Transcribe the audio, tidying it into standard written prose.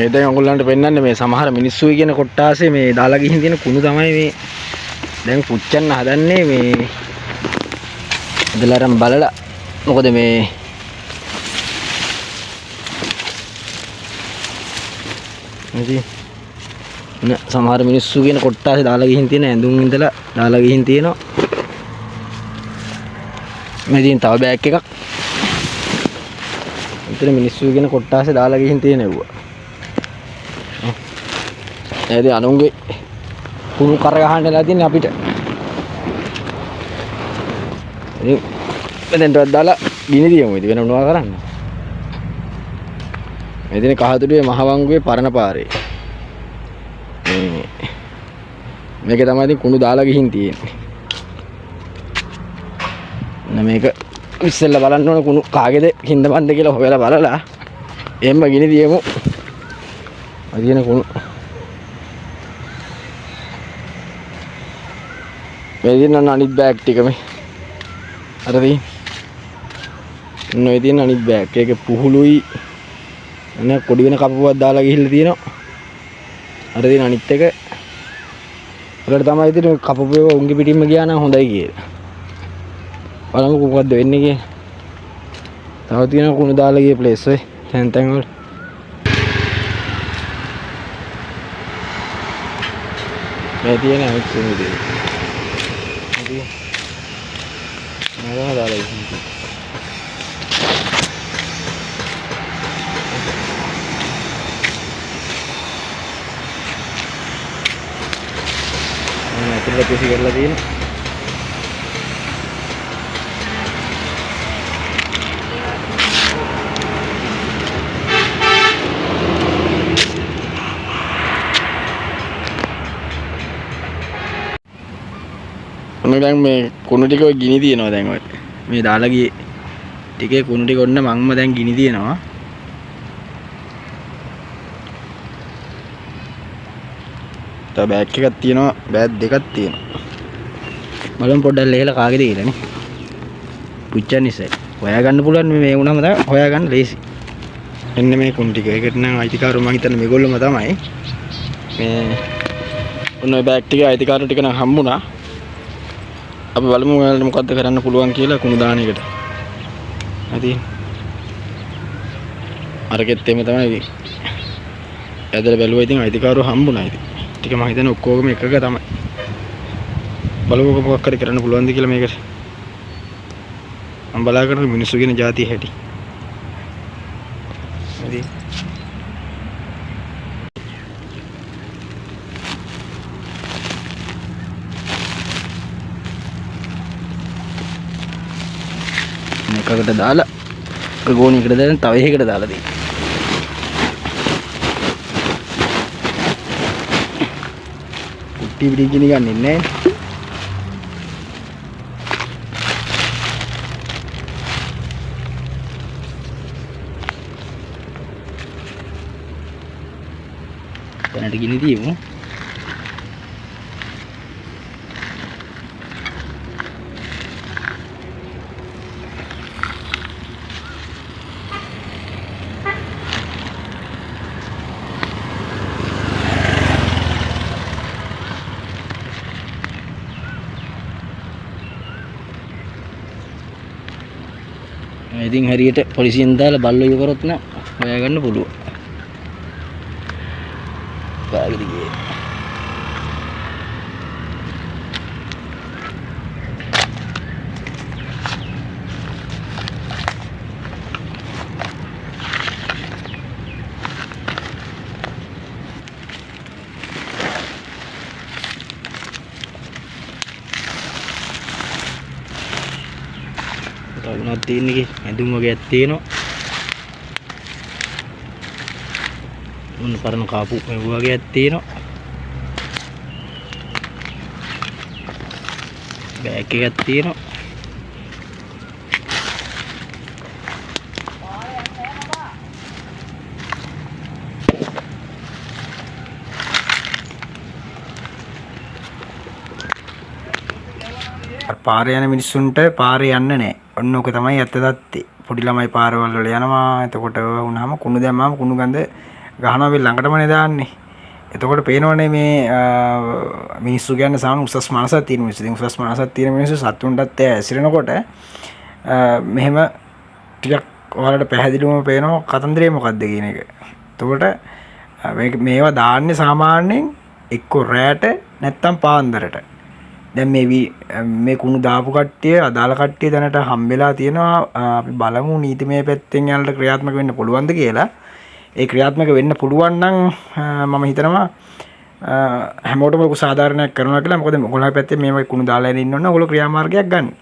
මේ දැන් ඔයගොල්ලන්ට පෙන්වන්නේ මේ සමහර මිනිස්සු කියන කොට්ටාසේ මේ දාලා ගිහින් තියෙන කුණු තමයි මේ දැන් පුච්චන්න හදන්නේ. මේ ඉඳලා අරන් බලලා මොකද මේ ඉතින් සමහර මිනිස්සු කියන කොට්ටාසේ දාලා ගිහින් තියෙන ඇඳුම් ඉඳලා දාලා ගිහින් තියෙනවා. මේ ඉතින් තව බෑග් එකක්. මෙතන මිනිස්සු කියන කොට්ටාසේ දාලා ගිහින් තියෙන එව්වා. ඒ ඉතින් අනුන්ගේ කුණු කර ගහන්න වෙලා තියෙන්නේ අපිට. ඉතින් මෙතෙන්ටවත් දාලා ගිනි තියමු. ඉතින් වෙන මොනවා කරන්නේ? මේ තියෙන කහතුඩුවේ මහවංගුවේ පරණ පාරේ. මේ මේක තමයි ඉතින් කුණු දාලා ගිහින් තියෙන්නේ. න මේක ඉස්සෙල්ලා බලන්න ඕන කුණු කාගේද හින්ද මන්ද කියලා හොයලා බලලා එහෙම ගිනි තියමු. ඔය තියෙන කුණු. මේ තියෙන අනිත් බෑග් ටික මේ. අර තියෙන. ඔන්න ඔය තියෙන අනිත් බෑග්. ඒකේ පුහුලුයි අනේ කොඩි වෙන කපුවක් දාලා ගිහිල්ලා තියෙනවා. අර තියෙන අනිත් එක. ඔයාලට තමයි ඉතින් ඔය කපපු ඒවා උන්ගේ පිටින්ම ගියා නම් හොඳයි කියලා. බලමුකෝ මොකද්ද වෙන්නේ කියලා. තව තියෙනවා කුණු දාලා ගිය ප්ලේස් ඔය තැන් තැන් වල. මේ තියෙන අනිත් කුණු දෙක. ඉතින් මම දාලා ගිහින් තියෙන්නේ. මම ඇතුළට පිසි කරලා තියෙනවා. ඔන්න දැන් මේ කුණු ටික ඔය ගිනි තියනවා දැන් ඔය. මේ දාලා ගියේ ටිකේ කුණු ටික ඔන්න මංම දැන් ගිනි තියනවා. තව බෑග් එකක් තියෙනවා, බෑග් දෙකක් තියෙනවා. බලමු පොඩ්ඩක් ලේහලා කාගේද කියලා නේ. පුච්චන්න ඉස්සෙල්. හොයාගන්න පුළුවන් මේ වුණාම තමයි හොයාගන්න ලේසි. එන්න මේ කුණු ටික. ඒකට නම් අයිතිකාරු මං හිතන්නේ මේගොල්ලොම තමයි. මේ ඔන්න ඔය බෑග් ටිකේ අයිතිකාරු ටික නම් හම්බුණා. අපි බලමු ඔයාලට මොකද්ද කරන්න පුළුවන් කියලා කුණු දාන එකට. හරි. අරකෙත් එහෙම තමයි ඉතින්. ඇදලා බැලුවා ඉතින් අයිතිකාරු හම්බුණා ඉතින්. ටික මං හිතන්නේ ඔක්කොගම එකක තමයි. බලමුකෝ මොකක් හරි කරන්න පුළුවන්ද කියලා මේකට. මං බලා කරන මිනිස්සු කියන જાතිය හැටි. හරි. එකකට දාලා එක ගෝණියකට දාලා තව එකකට දාලා තියෙනවා. කුට්ටි පිටි ගිනි ගන්නෙ නෑ. දැනට ගිනි තියමු. ඉතින් හරියට පොලිසියෙන් දාලා බල්ලෝ ඉව කරොත් නම් හොයාගන්න පුළුවන්. කාගෙද ගියේ? තව මොනවද තියෙන්නේ කි? ඇඳුම් වගේක් තියෙනවා. මොන පරණ කාපු මේ වගේක් තියෙනවා. බෑග් එකක් තියෙනවා. පාරේ යන මිනිස්සුන්ට පාරේ යන්න නෑ. ඔන්න ඕක තමයි ඇත්ත තත්ත්වය. පොඩි ළමයි පාරවල් වල යනවා. එතකොට ඔය වුණාම කුණු දැම්මාම කුණු ගඳ ගහනවා මේ ළඟටමනේ දාන්නේ. එතකොට පේනවනේ මේ මිනිස්සු කියන්නේ සාමාන්‍ය උසස් මනසක් තියෙන මිනිස්සු. ඉතින් උසස් මනසක් තියෙන මිනිස්සු සතුන්ටත් එයා ඇසිරෙනකොට මෙහෙම ටිකක් ඔයාලට පැහැදිලිවම පේනවා කතන්දරේ මොකද්ද කියන එක. එතකොට මේවා දාන්නේ සාමාන්‍යයෙන් එක්ක රෑට නැත්තම් පාන්දරට. දැන් මේ මේ කුණු දාපු කට්ටිය අදාළ කට්ටිය දැනට හම්බෙලා තියෙනවා. අපි බලමු නීතිමය පැත්තෙන් යාලට ක්‍රියාත්මක වෙන්න පුළුවන්ද කියලා. ඒ ක්‍රියාත්මක වෙන්න පුළුවන් නම් මම හිතනවා හැමෝටම ලොකු සාධාරණයක් කරනවා කියලා. මොකද ඔයගොල්ලෝ පැත්තෙන් මේ වගේ කුණු දාලා ඉන්න ඕන. ඔයගොල්ලෝ ක්‍රියාමාර්ගයක් ගන්න.